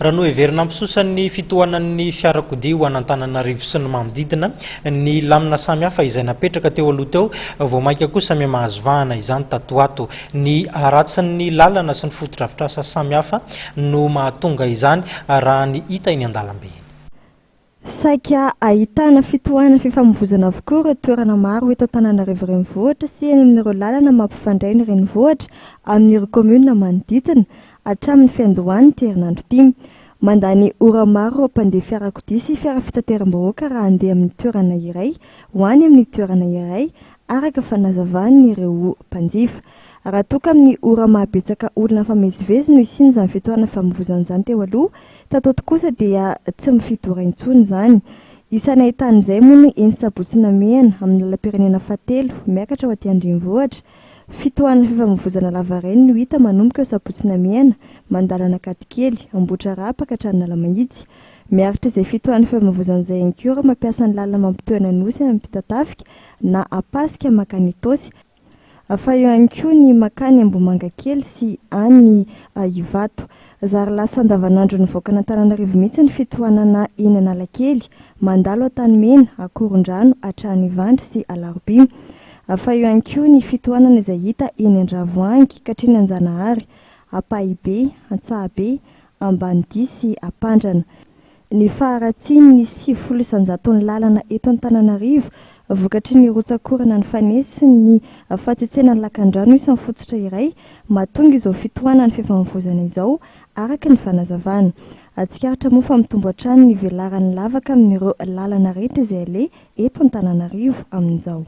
Raha noheverina hampisosa ny fitohanan'ny fiarakodia ho an'Antananarivo sy ny manodidina ny lamina samihafa izay napetraka teo aloha teo, vao mainka kosa miha-mahazo vahana izany tato ho ato. Ny haratsin'ny lalana sy ny fotodrafitrasa samihafa no mahatonga izany raha ny hita eny an-dalambe eny. Saika ahitana fitohanana fifamoivoizana avokoa ireo toerana maro eto Antananarivo Renivohitra sy eny amin'ireo lalana mampifandray ny renivohitra amin'ireo kaominina manodidina, hatramin'ny fiandohan'ity herinandro ity. Mandany ora maro ireo mpandeha fiarakodia sy fiara fitateram-bahoaka raha handeha amin'ny toerana iray ho any amin'ny toerana iray, araka fanazavan'ireo mpanjifa. Raha toa ka amin'ny ora mahabetsaka olona mifamezivezy no hisian'izany fitohanana fifamoivoizana izany teo aloha, Tato ato kosa dia tsy mifidy ora intsony izany. Isan'ny ahitana izay moa ny eny Sabotsy Namehana, amin'ny lalam-pirenena fahatelo, miakatra ho aty an-drenivohitra. Fitohanana fifamoivozana lavareny no hita manomboka eo Sabotsy Namehana, mandalo an'Ankadikely, Ambohitrarahaba ka hatrany Analamahitsy. Miaritra izay fitohanana fifamoivozana izay ihany koa ireo mampiasa ny lalana mampitohy an'Anosy any Ampitatafika na Ampasika mankany Itaosy. Fa eo ihany koa ny makany Ambohimangakely sy any Ivato. Zary lasa andavanandron'ny vahoakan'Antananarivo mihitsy ny fitohanana eny Analakely, mandalo Antanimena, Akorondrano, hatrany Ivandry sy Alarobia. Fa eo ihany koa ny fitohanana izay hita eny Andravoahangy ka hatreny Anjanahary, Ampahibe, Antsahabe, Ambanidia sy Ampandrana. Ny faharatsian'ny 90 isan-jaton'ny lalana eto Antananarivo vokatry ny rotsak'orana nifanesy sy ny fahatsetsenan'ny lakandrano isan'ny fototra iray mahatonga izao fitohanan'ny fifamoivoizana izao, araka ny fanazavana. Tsikaritra moa fa mitombo hatrany ny velaran'ny lavaka amin'ireo lalana rehetra izay aleha eto Antananarivo amin'izao.